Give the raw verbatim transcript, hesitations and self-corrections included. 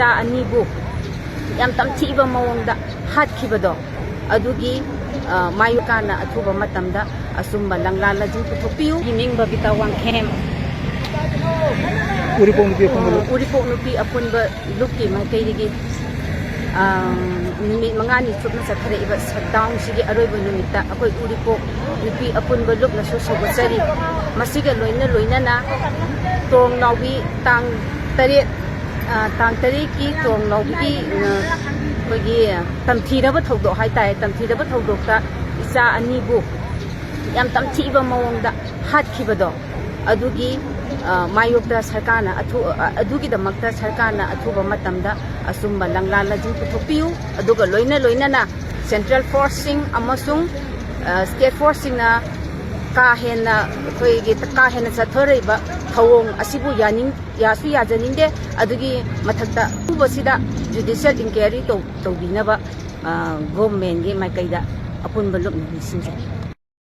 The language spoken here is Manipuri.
ꯏꯆꯥ ꯑꯅꯤꯕꯨ ꯌꯥꯝ ꯇꯝꯊꯤꯕ ꯃꯑꯣꯡꯗ ꯍꯥꯠꯈꯤꯕꯗꯣ, ꯑꯗꯨꯒꯤ, ꯑ, ꯃꯥꯌꯣꯛꯇ ꯁꯔꯀꯥꯔꯅ ꯑꯊꯨꯕ ꯃꯇꯝꯗ ꯑꯆꯨꯝꯕ ꯂꯪꯂꯥ ꯂꯖꯤꯡ ꯄꯨꯊꯣꯛꯄꯤꯌꯨ꯫ ꯑꯩꯒꯤ ꯃꯤꯡ ꯕꯕꯤꯇꯥ ꯋꯥꯡꯈꯦꯝ꯫ ꯎꯔꯤꯄꯣꯛ ꯅꯨꯄꯤ ꯑꯄꯨꯟꯕ ꯂꯨꯞ꯫ ꯎꯔꯤꯄꯣꯛ ꯅꯨꯄꯤ ꯑꯄꯨꯟꯕ ꯂꯨꯞꯀꯤ ꯃꯥꯏꯀꯩꯗꯒꯤ, ꯑ, ꯅꯨꯃꯤꯠ ꯃꯉꯥꯅꯤ ꯆꯨꯞꯅ ꯆꯠꯊꯔꯛꯏꯕ ꯁꯠꯗꯥꯎꯟꯁꯤꯒꯤ ꯑꯔꯣꯏꯕ ꯅꯨꯃꯤꯠꯇ ꯑꯩꯈꯣꯏ ꯎꯔꯤꯄꯣꯛ ꯅꯨꯄꯤ ꯑꯄꯨꯟꯕ ꯂꯨꯞꯅꯁꯨ ꯁꯧꯒꯠꯆꯔꯤ꯫ ꯃꯁꯤꯒ ꯂꯣꯏꯅ ꯂꯣꯏꯅꯅ ꯇꯣꯔꯣꯡꯅꯥꯎꯕꯤ ꯇꯥꯡ ꯇꯔꯦꯠ, ꯑ, ꯇꯥꯡ ꯇꯔꯦꯠꯀꯤ ꯇꯣꯔꯣꯡꯅꯥꯎꯕꯤꯒꯤ, ꯑ, ꯑꯩꯈꯣꯏꯒꯤ ꯇꯝꯊꯤꯔꯕ ꯊꯧꯗꯣꯛ ꯍꯥꯏꯇꯥꯔꯦ, ꯇꯝꯊꯤꯔꯕ ꯊꯧꯗꯣꯛꯇ ꯏꯆꯥ ꯑꯅꯤꯕꯨ ꯌꯥꯝ ꯇꯝꯊꯤꯕ ꯃꯑꯣꯡꯗ ꯍꯥꯠꯈꯤꯕꯗꯣ, ꯑꯗꯨꯒꯤ, ꯑ, ꯃꯥꯌꯣꯛꯇ ꯁꯔꯀꯥꯔꯅ ꯑꯊꯨ-, ꯑ, ꯑꯗꯨꯒꯤꯗꯃꯛꯇ ꯁꯔꯀꯥꯔꯅ ꯑꯊꯨꯕ ꯃꯇꯝꯗ ꯑꯆꯨꯝꯕ ꯂꯪꯂꯥ ꯂꯖꯤꯡ ꯄꯨꯊꯣꯛꯄꯤꯌꯨ꯫ ꯑꯗꯨꯒ ꯂꯣꯏꯅ ꯂꯣꯏꯅꯅ ꯁꯦꯟꯇ꯭ꯔꯦꯜ ꯐꯣꯔꯁꯁꯤꯡ ꯑꯃꯁꯨꯡ, ꯑ, ꯁ꯭ꯇꯦꯠ ꯐꯣꯔꯁꯁꯤꯡꯅ ꯀꯥ ꯍꯦꯟꯅ, ꯑꯩꯈꯣꯏꯒꯤ ꯀꯥ ꯍꯦꯟꯅ ꯆꯠꯊꯔꯛꯏꯕ ꯊꯧꯑꯣꯡ ꯑꯁꯤꯕꯨ ꯌꯥꯅꯤꯡ-, ꯌꯥꯁꯨ ꯌꯥꯖꯅꯤꯡꯗꯦ꯫ ꯑꯗꯨꯒꯤ ꯃꯊꯛꯇ ꯑꯊꯨꯕꯁꯤꯗ ꯖꯨꯗꯤꯁꯤꯌꯦꯜ ꯏꯟꯀ꯭ꯋꯥꯏꯔꯤ ꯇꯧ-, ꯇꯧꯕꯤꯅꯕ, ꯑ, ꯒꯣꯚꯔꯟꯃꯦꯟꯠꯀꯤ ꯃꯥꯏꯀꯩꯗ ꯑꯄꯨꯟꯕ ꯂꯨꯞꯅ ꯅꯤꯡꯁꯤꯡꯖꯔꯤ꯫